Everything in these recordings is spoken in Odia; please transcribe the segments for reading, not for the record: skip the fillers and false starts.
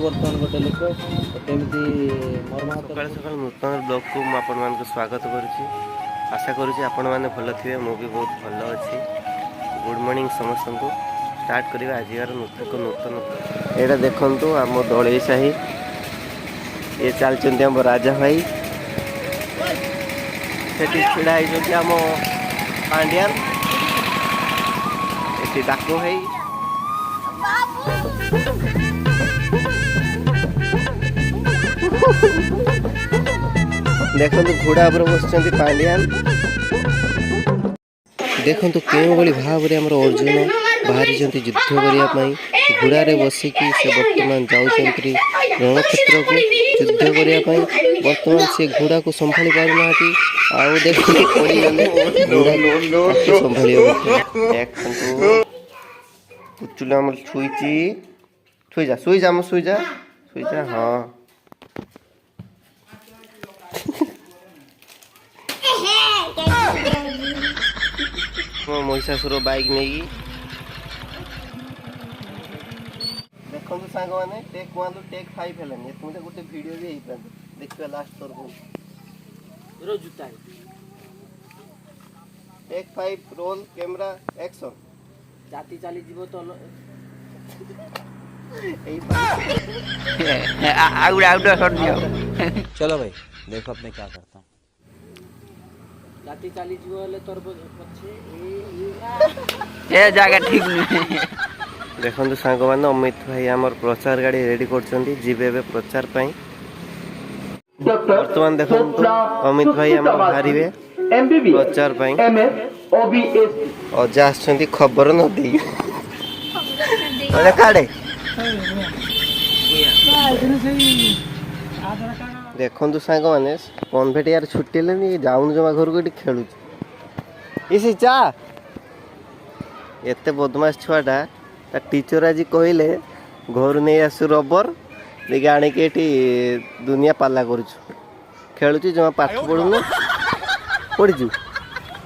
ବର୍ତ୍ତମାନ ଗୋଟେ ଲୋକ କେମିତି ମର୍ମାହତ। ସକାଳୁ ସକାଳୁ ନୂତନ ବ୍ଲଗ୍କୁ ମୁଁ ଆପଣମାନଙ୍କୁ ସ୍ୱାଗତ କରୁଛି। ଆଶା କରୁଛି ଆପଣମାନେ ଭଲ ଥିବେ, ମୁଁ ବି ବହୁତ ଭଲ ଅଛି। ଗୁଡ଼୍ ମର୍ଣ୍ଣିଂ ସମସ୍ତଙ୍କୁ। ଷ୍ଟାର୍ଟ କରିବା ଆଜିକାର ଏକ ନୂତନ। ଏଇଟା ଦେଖନ୍ତୁ, ଆମ ଦଳେଇ ସାହି। ଇଏ ଚାଲିଛନ୍ତି ଆମ ରାଜା ଭାଇ। ସେଠି ଛିଡ଼ା ହେଇଛନ୍ତି ଆମ ପାଣ୍ଡିଆନ। ଏଠି ଡାକୁ ଭାଇ। ଦେଖନ୍ତୁ, ଘୋଡ଼ା ଉପରେ ବସିଛନ୍ତି ପାଣ୍ଡିଆନ। ଦେଖନ୍ତୁ, କେଉଁଭଳି ଭାବରେ ଆମର ଅର୍ଜୁନ ବାହାରିଛନ୍ତି ଯୁଦ୍ଧ କରିବା ପାଇଁ। ଘୋଡ଼ାରେ ବସିକି ସେ ବର୍ତ୍ତମାନ ଯାଉଛନ୍ତି ରଣକ୍ଷେତ୍ରକୁ ଯୁଦ୍ଧ କରିବା ପାଇଁ। ବର୍ତ୍ତମାନ ସେ ଘୋଡ଼ାକୁ ସମ୍ଭାଳି ପାରୁନାହାନ୍ତି। ଆଉ ଦେଖନ୍ତୁ, ପଡ଼ିଗଲେ। ଘୋଡ଼ା ତାକୁ ସମ୍ଭାଳିବ। ଦେଖନ୍ତୁ, ପୁଚୁଲ ଆମର ଶୋଇଛି। ଶୋଇଯା, ଶୋଇଯା, ଆମ ଶୋଇଯା, ଶୋଇଯା। ହଁ, ମୋ ମହିଷାସୁର ବାଇକ୍ ନେଇକି। ଦେଖନ୍ତୁ ସାଙ୍ଗମାନେ, ଟେକ୍ 1ରୁ ଟେକ୍ 5 ହେଲାନି। ଏତେ ଗୋଟେ ଭିଡ଼ିଓ ବି ହେଇପାରନ୍ତି। ଦେଖିବା ଲାଷ୍ଟ ଥରକୁ। ଜୁତା। Take 5, roll camera, action. ଜାତି ଚାଲିଯିବ ତ। ଏଇ ଆଉ ଗୋଟେ, ଆଉ ଗୋଟେ ସଟ୍ ଦିଅ। चलो भाई, देखो अब मैं क्या करता हूँ। ଜାତି ଚାଲିଯିବ ହେଲେ ତୋର ପଛେ ଏ ଜାଗା ଠିକ ନୁହେଁ। ଦେଖନ୍ତୁ ସାଙ୍ଗମାନେ, ଅମିତ ଭାଇ ଆମର ପ୍ରଚାର ଗାଡ଼ି ରେଡ଼ି କରୁଛନ୍ତି। ଯିବେ ଏବେ ପ୍ରଚାର ପାଇଁ। ବର୍ତ୍ତମାନ ଦେଖନ୍ତୁ, ଅମିତ ଭାଇ ଆମର ବାହାରିବେ ପ୍ରଚାର ପାଇଁ। ଅଜା ଆସିଛନ୍ତି ଖବର ନ ଦେଇ। କାଡ଼େ ଦେଖନ୍ତୁ ସାଙ୍ଗମାନେ, କନଭେଟ ୟାର ଛୁଟି ହେଲେନି, ଯାଉନୁ ଜମା ଘରକୁ, ଏଠି ଖେଳୁଛି। ଇସି ଚା। ଏତେ ବଦମାସ ଛୁଆଟା। ତା ଟିଚର ଆଜି କହିଲେ ଘରୁ ନେଇ ଆସୁ ରବର, ଦେଇକି ଆଣିକି ଏଠି ଦୁନିଆ ପାଲା କରୁଛୁ, ଖେଳୁଛି, ଜମା ପାଠ ପଢ଼ୁନୁ। ପଢ଼ିଛୁ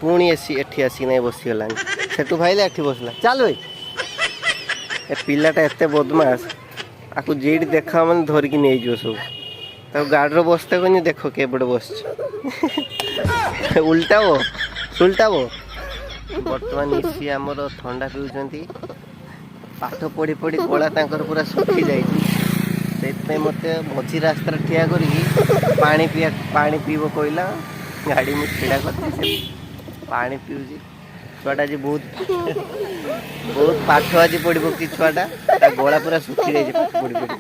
ପୁଣି ଆସି ଏଠି ଆସିକି ନାଇଁ ବସିଗଲାଣି। ସେଠୁ ଭାଇଲେ ଏଠି ବସିଲା। ଚାଲ ଭାଇ। ଏ ପିଲାଟା ଏତେ ବଦମାସ, ଆକୁ ଯେଇଠି ଦେଖା ମାନେ ଧରିକି ନେଇଯିବ ସବୁ। ତାକୁ ଗାଡ଼ିରେ ବସିତେ କହିନି, ଦେଖ କେପଟେ ବସିଛି। ଉଲ୍ଟାବ ସୁଲଟାବ। ବର୍ତ୍ତମାନ ଇସି ଆମର ଥଣ୍ଡା ପିଉଛନ୍ତି। ପାଠ ପଢ଼ି ପଢ଼ି ଗଳା ତାଙ୍କର ପୁରା ଶୁଖି ଯାଇଛି। ସେଇଥିପାଇଁ ମୋତେ ମଝି ରାସ୍ତାରେ ଠିଆ କରିକି ପାଣି ପିଇବା, ପାଣି ପିଇବ କହିଲା। ଗାଡ଼ି ମୁଁ ଛିଡ଼ା କରିଛି, ସେ ପାଣି ପିଉଛି। ଛୁଆଟା ଆଜି ବହୁତ ବହୁତ ପାଠ ଆଜି ପଢ଼ି ପକେଇଛି ଛୁଆଟା। ତା ଗଳା ପୁରା ଶୁଖି ଯାଇଛି ପାଠ ପଢ଼ି ପଢ଼ି।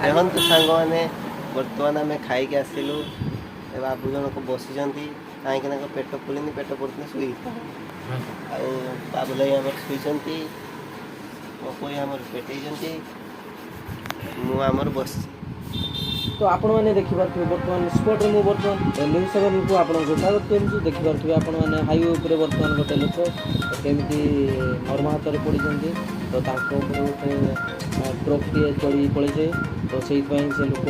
ଦେଖନ୍ତୁ ସାଙ୍ଗମାନେ, ବର୍ତ୍ତମାନ ଆମେ ଖାଇକି ଆସିଲୁ। ଏ ବାବୁ ଜଣକ ବସିଛନ୍ତି, କାହିଁକି ତାଙ୍କ ପେଟ ପୁରିନି। ପେଟ ପୁରିଥିଲେ ଶୋଇ। ଆଉ ବାବୁ ଭାଇ ଆମର ଶୋଇଛନ୍ତି, ପପୋଇ ଆମର ପେଟେଇଛନ୍ତି, ମୁଁ ଆମର ବସିଛି। ତ ଆପଣମାନେ ଦେଖିପାରୁଥିବେ, ବର୍ତ୍ତମାନ ସ୍ପଟ୍ରେ ମୁଁ ବର୍ତ୍ତମାନ ନ୍ୟୁଜ୍ 7କୁ ଆପଣଙ୍କୁ ସ୍ୱାଗତ କରୁଛି। ଦେଖିପାରୁଥିବେ ଆପଣମାନେ, ହାଇୱେ ଉପରେ ବର୍ତ୍ତମାନ ଗୋଟେ ଲୋକ କେମିତି ମର୍ମାହତରେ ପଡ଼ିଛନ୍ତି। ତ ତାଙ୍କ ଉପରେ ଗୋଟେ ଟ୍ରକ୍ଟିଏ ଚଢ଼ି ପଳେଇছে। ତ ସେଇଥିପାଇଁ ସେ ଲୋକ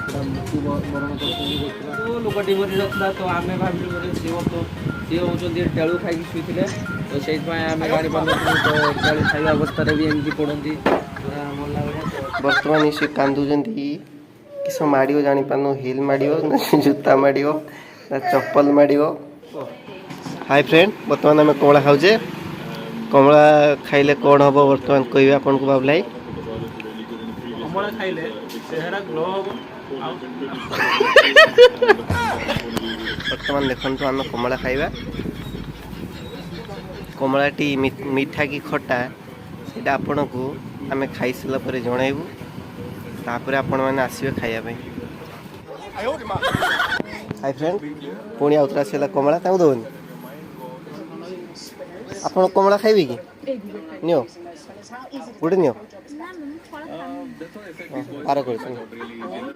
ପୁରା ମୃତ୍ୟୁ ବରଣ କରିଛନ୍ତି। ଦେଖିବା, ତ ଲୋକଟି ମରି ନଥିଲା। ତ ଆମେ ଭାବିଲୁ ବୋଧେ ସିଏ ବର୍ତ୍ତମାନ ସିଏ ହେଉଛନ୍ତି ଟେଳୁ ଖାଇକି ଶୋଇଥିଲେ। ତ ସେଇଥିପାଇଁ ଆମେ ଜାଣିପାରୁନଥିଲୁ। ତ ଟେଳୁ ଖାଇବା ଅବସ୍ଥାରେ ବି ଏମିତି ପଡ଼ନ୍ତି ପୁରା ମଲା ଭଳିଆ ତ। ବର୍ତ୍ତମାନ ସେ କାନ୍ଦୁଛନ୍ତି। କିସ ମାଡ଼ିବ ଜାଣିପାରୁନୁ। ହିଲ୍ ମାଡ଼ିବ ନା ଜୁତା ମାଡ଼ିବ ନା ଚପଲ ମାଡ଼ିବ? ହାଇ ଫ୍ରେଣ୍ଡ, ବର୍ତ୍ତମାନ ଆମେ କମଳା ଖାଉଛେ। କମଳା ଖାଇଲେ କ'ଣ ହେବ ବର୍ତ୍ତମାନ କହିବେ ଆପଣଙ୍କୁ ବାବୁଲାଇ। କମଳା ଖାଇଲେ ଚେହେରା ଗ୍ଲୋ ହବ ଆଉ ବର୍ତ୍ତମାନ ଦେଖନ୍ତୁ, ଆମେ କମଳା ଖାଇବା। କମଳାଟି ମିଠା କି ଖଟା, ସେଇଟା ଆପଣଙ୍କୁ ଆମେ ଖାଇସାରିଲା ପରେ ଜଣାଇବୁ। ତାପରେ ଆପଣମାନେ ଆସିବେ ଖାଇବା ପାଇଁ। ହାଇ ଫ୍ରେଣ୍ଡ, ପୁଣି ଆଉଥରେ ଆସିଗଲା କମଳା। ତାଙ୍କୁ ଦେବନି। ଆପଣ କମଳା ଖାଇବେ କି? ନିଅ, ଗୋଟେ ନିଅ। ବାର କରୁଛି।